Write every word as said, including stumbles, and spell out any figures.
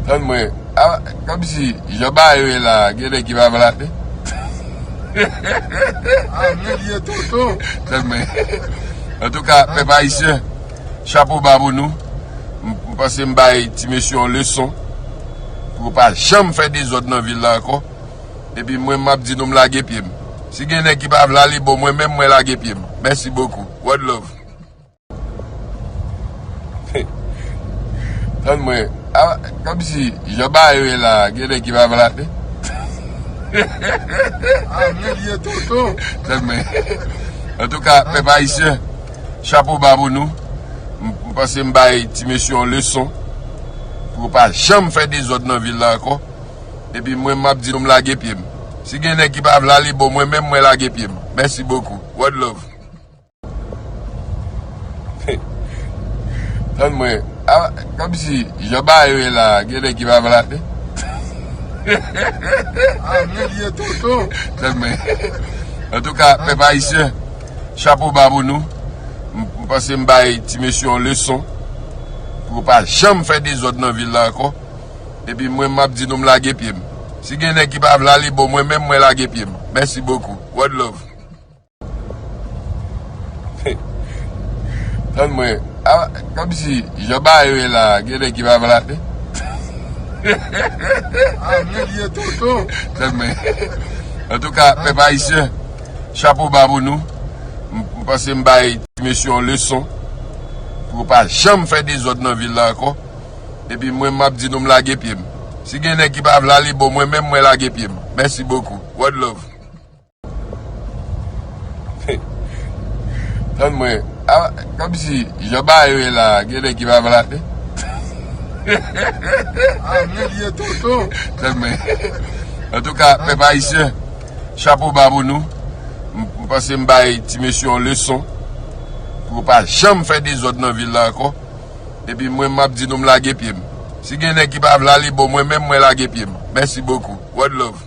Tann mwen. A, kòmsi jan bagay yo ye la, gen nèg ki pa vle ale. A, men li ye tonton. Tann mwen. Antouka, pèp ayisyen, chapo ba pou nou. M, m panse m bay ti mesye yon leson pou yo pa janm fè dezòd nan vil la ankò. Epi mwen, m ap di nou, m lage pye m. Si gen nèg ki pa vle ale, bon, mwen menm, mwen lage pye m. Mèsi bokou. One love. Tann mwen. A, kòmsi jan bagay yo ye la, gen nèg ki pa vle ale. A, men li ye tonton. Tann mwen. Antouka, pèp ayisyen, chapo ba pou nou. M, m panse m bay ti mesye yon leson pou yo pa janm fè dezòd nan vil la ankò. Epi mwen, m ap di nou, m lage pye m. Si gen nèg ki pa vle ale, bon, mwen menm, mwen lage pye m. Mèsi bokou. One love. Tann mwen. A, kòmsi jan bagay yo ye la, gen nèg ki pa vle ale. A, men li ye tonton. Tann mwen. Antouka, pèp ayisyen, chapo ba pou nou. M, m panse m bay ti mesye yon leson pou yo pa janm fè dezòd nan vil la ankò. Epi mwen, m ap di nou, m lage pye m. Si gen nèg ki pa vle ale, bon, mwen menm, mwen lage pye m. Mèsi bokou. One love. Tann mwen. A, kòmsi jan bagay yo ye la, gen nèg ki pa vle ale. A, men li ye tonton. Tann mwen. Antouka, pèp ayisyen, chapo ba pou nou. M, m panse m bay ti mesye yon leson pou yo pa janm fè dezòd nan vil la ankò. Epi mwen, m ap di nou, m lage pye m. Si gen nèg ki pa vle ale, bon, mwen menm, mwen lage pye m. Mèsi bokou. One love. Tann mwen. A, kòmsi jan bagay yo ye la, gen nèg ki pa vle ale. A, men li ye tonton. Tann mwen. Antouka, pèp ayisyen, chapo ba pou nou. M, m panse m bay ti mesye yon leson pou yo pa janm fè dezòd nan vil la ankò. Epi mwen, m ap di nou, m lage pye m. Si gen nèg ki pa vle ale, bon, mwen menm, mwen lage pye m. Mèsi bokou. One love.